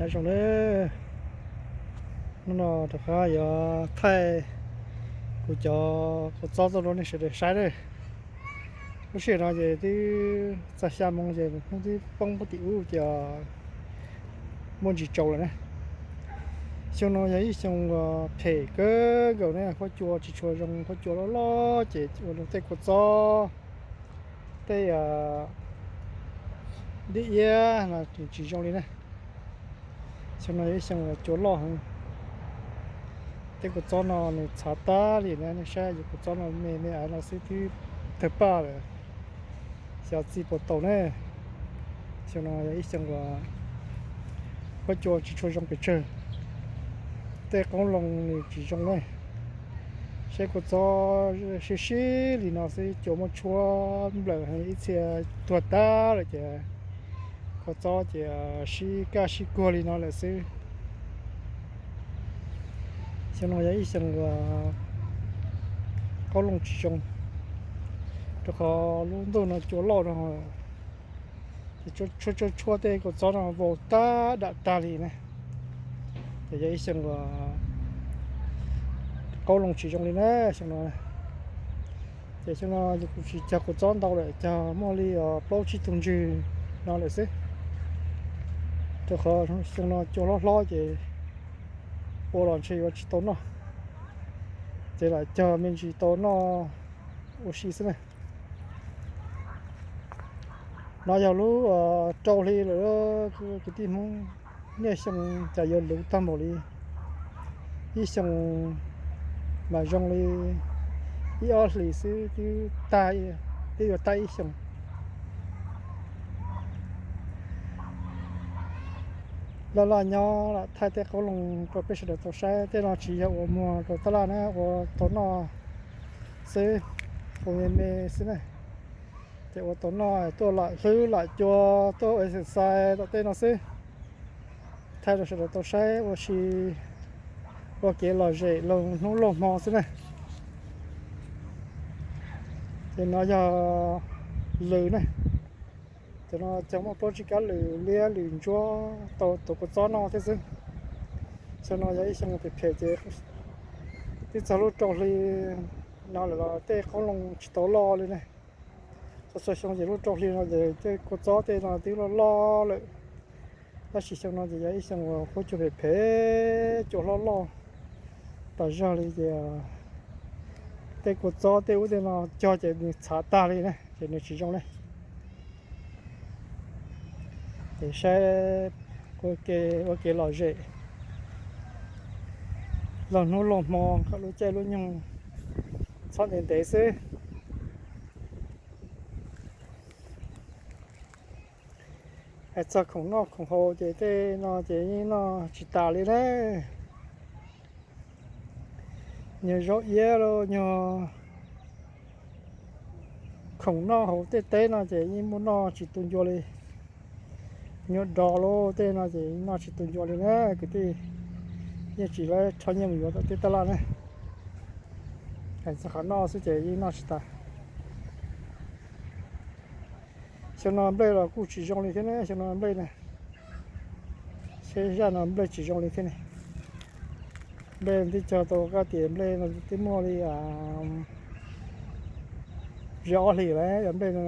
Nyob zoo nawb, hnub no rov qab yuav thaij kuv cov kua txob tuaj rau nej sawv daws saib nawb. Lub sij hawm no ces twb txog xya moo ces hnub twb poob puag tim ub ces muaj ntsis tsaus lawm na. Xyoo no yog ib xyoo uas phem kawg nkaus ne, huab cua tsis tshua zoo, huab cua loj loj ces ua rau tej kua txob, tej dib iab no tsis zoo li na. Xyoo no yog ib xyoo uas cua loj heev. Tej kua txob no nws txhav tag li na, nej saib cov kua txob no me me ais no xwb twb tawg paj lawm, xyov txi puas tau ne. Xyoo no yog ib xyoo uas huab cua tsis tshua zoo pes tsawg, tej qoob loo nws tsis zoo ne. Saib kua txob sib sib li no xwb, cua muab tshuab nplawm heev, ib txhia tuag tag lawm ces kua txob ces sib kaj sib kuag li no lawm xwb. Xyoo no yog ib xyoo uas qoob loo tsis zoo, rau qhov lub ntuj no cua loj no ces tshuab tshuab tshuab tej kua txob no vau tag dam tag li na. Ces yog ib xyoo uas qoob loo tsis zoo li na xyoo no. Ces xyoo no kuv tsis cog kua txob ntau lawm, cog muaj li plaub tsib tug ntswg no lawm xwb, rau qhov xyoo no cua hlob hlob ces ua los ntshe yuav tsis tau noj, ces lam cog me ntsis tau noj ua si xwb na. No yog lub rau hli lawm, kwv tij Hmoob, niaj xyoo cas yuav luv tag npaum li. Ib xyoo mas zoo li ib ob hlis xwb twb tag, twb yuav tag ib xyoo. Laj laj nyob lam thaij tej qoob loo rau peb sawv daws tau saib, tej no tsis yog ua muag rau taj laj na, ua tau noj xwb, ua me me xwb na. Ces ua tau noj, tuaj lam hlwb lam cua, tuaj exercise tom tej no xwb, thaij rau sawv daws tau saib ua si, ua kev lom zem laug hnub laug hmo xwb na. Ces no yog lws na, ces no cog muaj plaub tsib kab lws liab lws ntsuab tau tus kua txob noj thiab xwb. Xyoo no yog ib xyoo phem phem ces twb txog lub rau hli no lawm los tej qoob loo tsis tau loj li ne. Txhua txhua xyoo ces lub rau hli no ces tej kua txob tej no twb loj loj lawm, tab sis xyoo no ces yog ib xyoo uas huab cua phem phem, cua hlob loj tas zog li ces tej kua txob tej ub tej no cog ces nws txhav tag li na, ces nws tsis zoo li. Ces saib ua kev lom zem laug hnub laug hmo kom lub caij lub nyoog txhob ntev ntev xwb. Hais txog khoom noj khoom haus ces tej no ces yeej noj tsis tas li na. Nyuag zaub iab los nyuag khoom noj hauv tej teb no ces yeej muaj noj tsis tu ncua li. Nyuag dov los tej no ces noj tsis tu ncua li na kwv tij. Yeej tsis lawv rho nyiaj mus yuav tom tej taj laj na. Hais txog qhov noj xwb ces yeej noj tsis tas. Xyoo no nplej los kuj tsis zoo li thiab ne, xyoo no nplej na, seb zaj no nplej tsis zoo li thiab ne. Nplej twb cog tau koj tias nplej no twb muaj li ze ob hlis lawm, yog nplej no,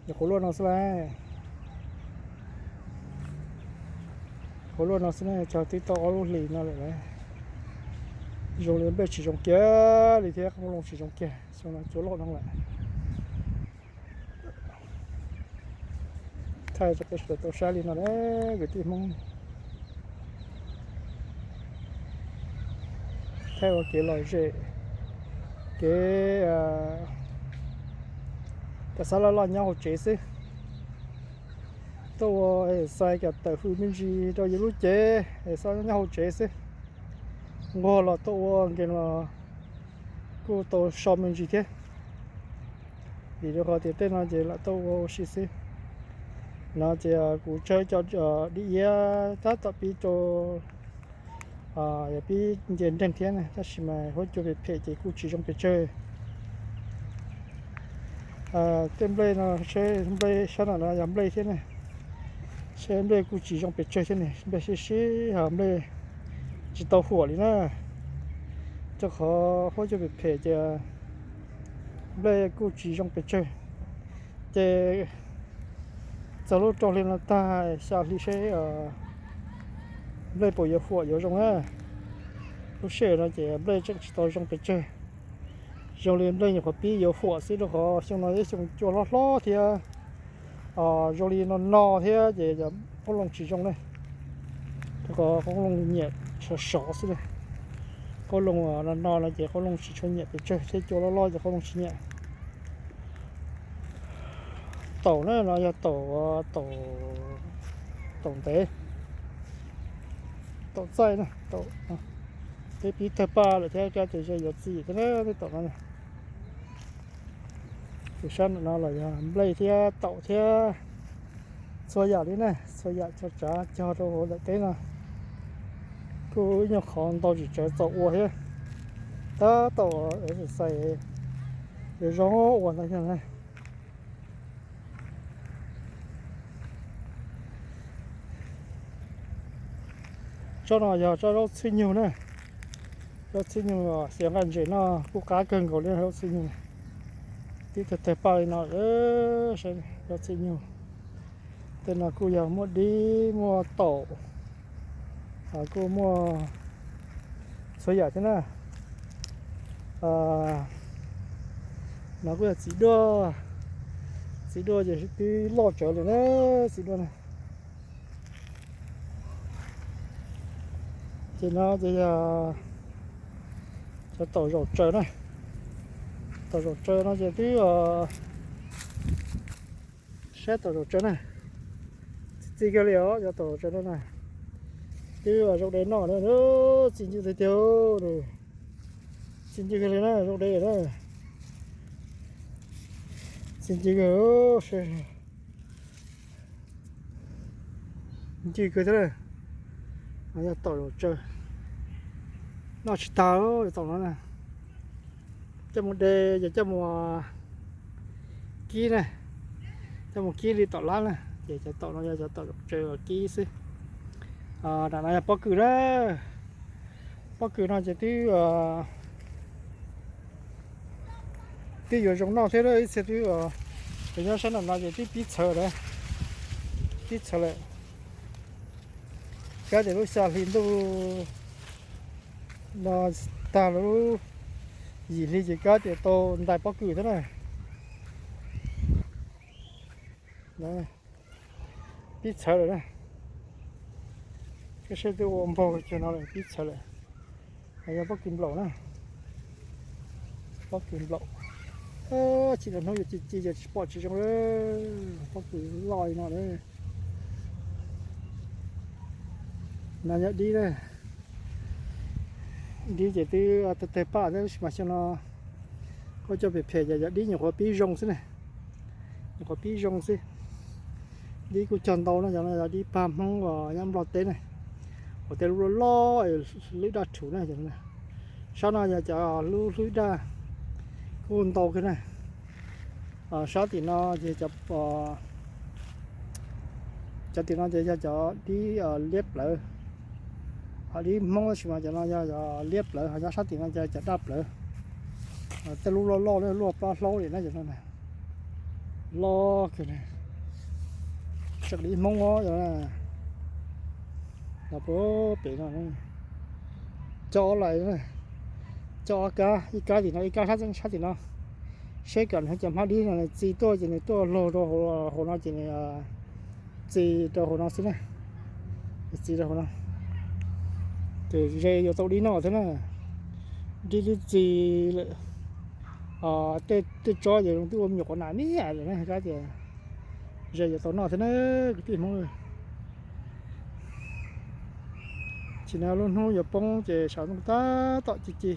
yog quav luaj no xwb lawm. Quav luaj no xwb ne, cog twb tau ob lub hlis no lawm lauj. Zoo li nplej tsis zoo kiag li thiab, qoob loo tsis zoo kiag, xyoo no cua loj no lawm. Thaij rau peb sawv daws tau saib li no na kwv tij Hmoob. Thaij ua kev lom zem, kev, kev xav laj loj nyob hauv tsev xwb. Tuaj ua exercise kom tawm hws me ntsis rau yus lub cev, es xav nyob hauv tsev xwb. Nquag los tuaj ua nkees los kuj tau so me ntsis thiab. Vim rau qhov tias tej no ces lam tau ua ua si xwb. No ces kuv tsawb cov dib iab tab tom pib rau, yog pib nce nreeg thiab ne, tab sis mas huab cua phem phem ces kuj tsis zoo pes tsawg. Tej nplej no, nplej sab no no yog nplej thiab ne, Seb nplej kuj tsis zoo pes tsawg thiab ne, nplej sib sib ho nplej tsis tau huam li na. Rau qhov huab cua phem phem ces nplej kuj tsis zoo pes tsawg. Ces txog lub rau hli no tag xya hli seb nplej puas yuav huam yuav zoo na. Lub sij hawm no ces nplej tseem tsis tau zoo pes tsawg. Zoo li nplej nyuam qhuav pib yuav huam xwb rau qhov xyoo no yog xyoo cua hlob hlob thiab zoo li no no thiab ces qoob loo tsis zoo ne. Rau qhov qoob loo nyiam sov sov xwb. Qoob loo no no no ces qoob loo tsis tshua nyiam pes tsawg thiab cua loj loj ces qoob loo tsis nyiam. Taum na no yog taum, taum ntev, taum txaij na, taum, peb pib tawg paj lawm thiab kab ces ze yuav txi thiab na tej taum no. Ces sab nram no los yog nplej thiab taum thiab txhua yam li na, txhua yam txhua tsav cog rau hauv daim teb no. Kuj ib nyuag qhov ntau tsis tsawg txaus ua thiab. Tab tom exercise yuav zoo ua ntau yog na. Tsob no yog tsob zaub txhwb nyug na. Zaub txhwb nyug xiav nqaij ntses noj kuj qab kawg nkaus li zaub txhwb nyug. Twb tawg tawg paj li no, zaub txhwb nyug. Tej no kuj yog muaj dib muaj taum, kuj muaj txhua yam thiab na. No kuj yog txiv duaj, txiv duaj ces twb loj tsawv li na, txiv duaj na. Ces no ces yog cov taum zaum tsaws na. Taum zaum tsaws no ces twb, saib taum zaum tsaws na, txi kawg li os, cov taum zaum tsaws no na. Twb zoo de noj na, txi ncw tiag tiag, txi ncw kawg li na, zoo de na, txi ncw kawg. Ncw kawg thiab na. No yog taum zaum tsaws, noj tsis tag taum no na. Coj mus de ces coj mus kib na, coj mus kib li tom lab na, ces cov taum no yog cov taum zaum tsaws kib xwb. Nram no yog pob kws na, pob kws no ces twb, twb yuav zoo noj thiab, ib txhia twb, nyob sab nram no ces twb pib txhawv lawm, pib txhawv lawm. Kab tias lub xya hli ntuj no tag lub yim hli ces kab tias tau ntais pob kws thiab na. Pib txhawv lawm na. Seb twb ua npaug kiag no lawm, pib txhawv lawm. Yog pob kws nplaum na, pob kws nplaum. Tsis tau hnub yuav ci ci ces tsis pom tsis zoo, pob kws loj li no. No yog dib na, dib ces twb tawg tawg paj thiab tab sis mas xyoo no kuj coj phem phem ces yog dib nyuam qhuav pib zoo xwb na, nyuam qhuav pib zoo xwb. Dib kuj cog ntau no, cov no yog dib pag Hmoob uas nyob Nplog teb na, uas tej lub loj loj hlwb daj rhuv na. Sab no yog cov lub hlwb daj kuj ntau kawg na. Sab tim no ces cov, cov tim no ces yog cov dib liab plawv, ho dib Hmoob tab sis mas cov no yog liab plawv, ho nyob sab tim no ces cov daj plawv. Tej lub loj loj luaj plaub hlaub li na, cov no loj kawg na. Tseem dib Hmoob os, cov no. Los puag pem no, coj ob lais, coj ob kab, ib kab tim no ib kab sab tim no. Seb kom nws cov hmab dib no nws txi tuaj ces nws tuaj laug rau hauv no ces nws txi rau hauv no xwb na. Txi rau hauv no ces ze yuav tau dib noj thiab na. Dib twb txi lawm, tej tsob ces zoo twb ua me nyuam quav nas niam lawm na, kab tias ze yuav tau noj thiab na kwv tij Hmoob. Tsis na lub hnub yuav poob ces saum ntoo tab tom ci ci.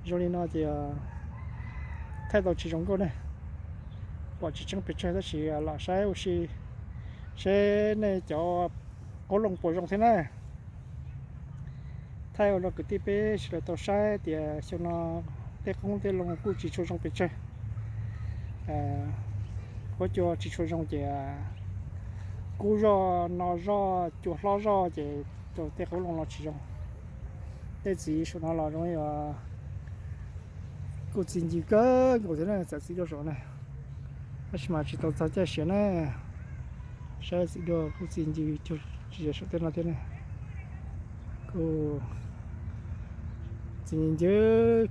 Zoo li no ces thaij tau tsis zoo nkauj ne, pom tsis tseeb pes tsawg tab sis lam saib ua si seb nej cov qoob loo puas zoo thiab na. Thaij ua rau kwv tij peb sawv daws tau saib tias xyoo no tej qoob tej loo kuj tsis tshua zoo pes tsawg. Huab cua tsis tshua zoo ces qub zoj no zoj cua hlob zoj ces rau tej qoob loo los tsis zoo. Tej txiv saum no los zoo li kuj txi ncw kawg nkaus thiab na, txawm txiv duaj saum na. Tab sis mas tsis tau txog caij siav na, saib txiv duaj kuj txi ncw cuag tsis yog saum tej no thiab na. Kuj txi ncw ncw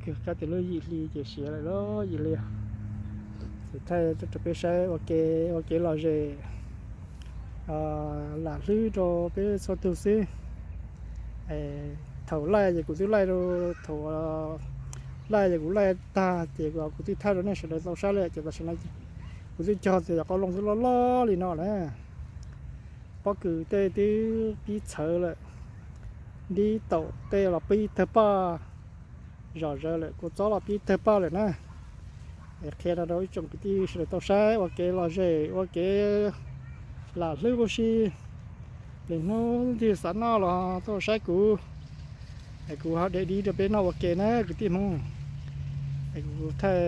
kawg, kab tias lub yim hli ces siav lawm los yim hli. Ces thaij tuaj rau peb saib ua ke, ua kev lom zem lam hlwb rau peb txhua tug xwb. Thaum laij ces kuv twb laij rau, thaum laij ces kuv laij tag ces kuv twb thaij rau nej sawv daws tau saib lawm ces tam sim no kuv twb cog tias yog qoob loo twb loj loj li no na. Pob kws tej twb pib txhawv lawm, dib taum tej los pib tawg paj, zom zaws lawm, kua txob los pib tawg paj lawm na. Es qhia no rau ib tsoom kwv tij sawv daws tau saib ua kev lom zem, ua kev lam hlwb ua si. Lwm hnub twg xav noj los tuaj saib kuv, es kuv ho de dib rau peb noj ua ke na kwv tij Hmoob. Es kuv thaij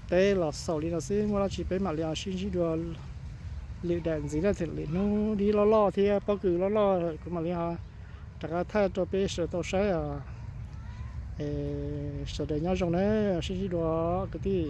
teb los xaus li no xwb, muaj dab tsi peb mam li sib ntsib dua lwm daim ntxiv na. Lwm hnub dib loj loj thiab pob kws loj loj kuv mam li ho rov qab thaij rau peb sawv daws tau saib os. Sawv daws nyob zoo na, sib ntsib dua kwv tij.